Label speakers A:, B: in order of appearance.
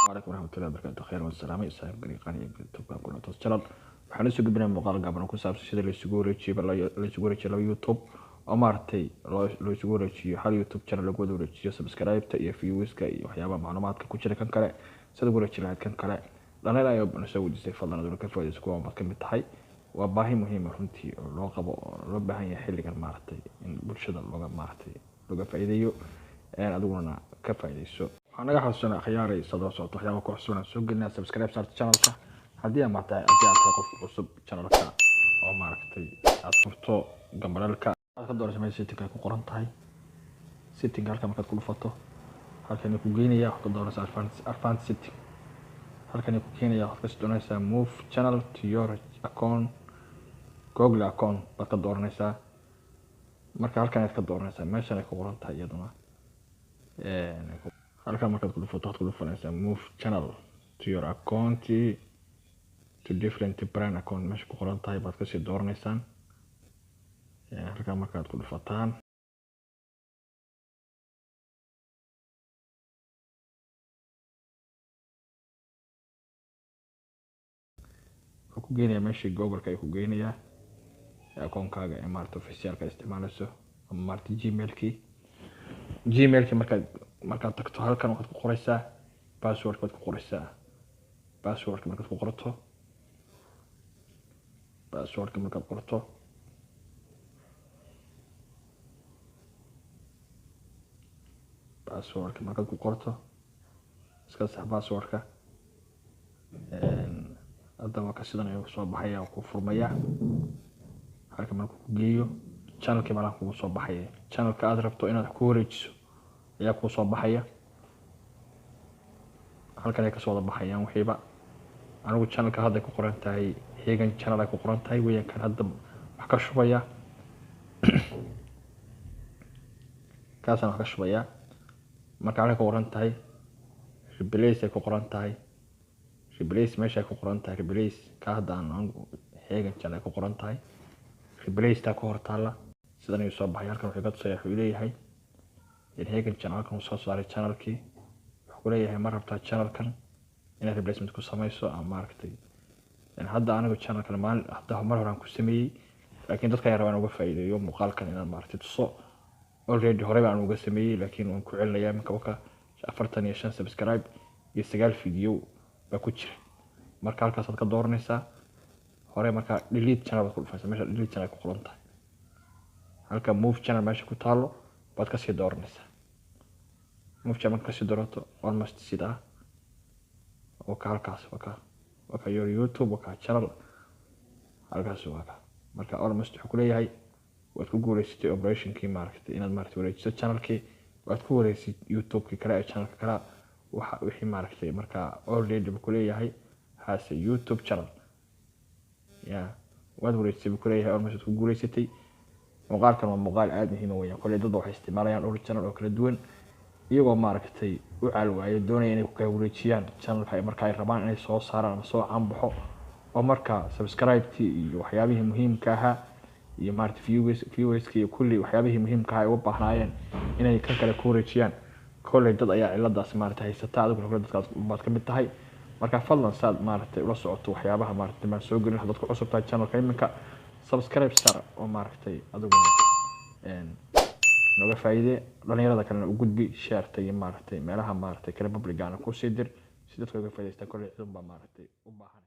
A: Calaykum waraxmatullahi wabarakaatu. Khayr wasalaamay saaxiib gariiqaan iyo YouTube kuna toos channel. Waxaan usoo gudbinaa muuqaal gaaban oo ku saabsan sida la isugu wareejiyo laba YouTube oo maaragtay loo isugu wareejiyo hal YouTube channel, lagu wada wareejiyo subscribe-ta iyo views-ka iyo waxyaabaha macluumaadka ku jira kan kale, sida ugu wareeji lahayd kan kale. Dhalinyar ayaa na soo wejisay. Fadlan aduna ka faa'iidayso, kuwa baad ka mid tahay. Waa baahi muhiim ah runtii oo loo qabo oo loo baahan yahay xilligan maaragtay in bulshada looga maaragtay looga faa'iideeyo, adiguna ka faa'iidayso. Waxaan naga xasuusanaa, akhyaaray, sadoo socoto waxyaaba ku cusub aan soo gelinaa. Subscribe saarta channelka haddii aad maaragtay, haddii aad tahay qof cusub channelka, oo maaragtay aad furto gambaleelka, aad ka doorayso meesha setting ay ku qoran tahay. Setting halka markaad ku dhufato, halkan ku geynaya. Waxaad ka doonaysaa advanced setting, halkan ku keenaya. Waxaad kasii doonaysaa move channel to your account, Google account baad ka dooranaysaa. Marka halkan ayaad ka dooranaysaa meeshan ay ku qoran tahay iyaduna. Halkan markaad ku dhufato, waxaad ku dhufanaysaa move channel to your account to different brand account meesha ku qoran tahay baad kasii dooranaysaan. Halkan markaad ku dhufataan, wuxuu ku geynayaa meeshii Google-ka ayuu ku geynayaa, akoonkaaga ee maarata officialka isticmaalayso ama maarata Gmailkii. Gmailkii markaad tagto, halkan waxaad ku qoraysaa password baad ku qoraysaa. Passwordka markaad ku qorato, passwordka markaad qorto, passwordka markaad ku qorto, iska sax passwordka. Haddaba ka sidan ayuu soo baxaya oo ku furmaya. Halka markuu ku geeyo, channelkii malaha kugu soo baxaya. Channelka aad rabto inaad ku wareejiso ayaa kuu soo baxaya. Halkan ay kasoo wada baxayaan wixiiba. Anigu channelka hadda ku qoran tahay Hegan Channel ay ku qoran tahay weeyaan kan hadda wax ka shubaya, kaasaan wax ka shubaya. Marka halkan ku qoran tahay replace ay ku qoran tahay, replace meesha ay ku qoran tahay, replace ka hadda aan anigu Hegan Channel ay ku qoran tahay, replace taa ku hor taalla, sidan ayuu soo baxay. Halkan wuxuu ka tusaya, wuxuu leeyahay Hegan Channel. Halkan uu soo saaray channelkii. Wuxuu ku leeyahay, ma rabtaa channelkan inaad replacement ku samayso? Ama maaragtay hadda anigu channelkan maalin hadda mar horaan ku sameeyey, laakiin dadka ayaa rabaan uga faa'iideeyo muuqaalkan inaan maaragtay tuso. Already horey baan uga sameeyey, laakiin waan ku celinayaa iminka. Waka 45 subscribe iyo 9 video baa ku jira. Marka halkaasaad ka dooranaysaa hore. Marka delete channel baad ku dhufanaysaa meesha delete channel ku qoran tahay. Halka move channel meesha ku taalo baad kasii dooranaysaa. Move channel marka kasii doorato, almost sidaa waka. Halkaas waka your YouTube waka channel, halkaas waa ka. Marka almost wuxuu kuleeyahay waad ku guuleysatay operationkii maaragtay inaad maaragtay wareejiso channelkii, waad ku wareysay YouTube-kii kale ee channelka kale waxa wixii maaragtay. Marka already buu kuleeyahay has a YouTube channel ya, waad wareejisay buu kuleeyahay. Almost waad ku guuleysatay. Muuqaalkan waa muuqaal aada muhiima weeyaan. Kolley dad waxay isticmaalayaan dhowr channel oo kala duwan, iyagoo maaragtay u caalwaayo, doonaya inay ku kala wareejiyaan channelka ay marka ay rabaan inay soo saaraan ama soo caanbaxo, oo marka subscribe-tii iyo waxyaabihii muhiimka ahaa iyo maaragtay viewerska iyo kulli waxyaabihii muhiimka ahaa ay uga baahnaayeen inay kan kale ku wareejiyaan. Kolley dad ayaa ciladaas maaragtay haysata, adiguna kolley dadkaas baad ka mid tahay. Marka fadlan saad maaragtay ula socoto waxyaabaha maaragtay baan soo gelin, haddaad ku cusub tahay channelka iminka, subscribe sar oo maaragtay adiguna nooga faa'iide, dhalinyarada kalena u gudbi, shareta iyo maaragtay meelaha maaragtay kale publicana kusii dir si dadka uga faa'iidaystaan. Kolley cidun baa maaragtay u baahan.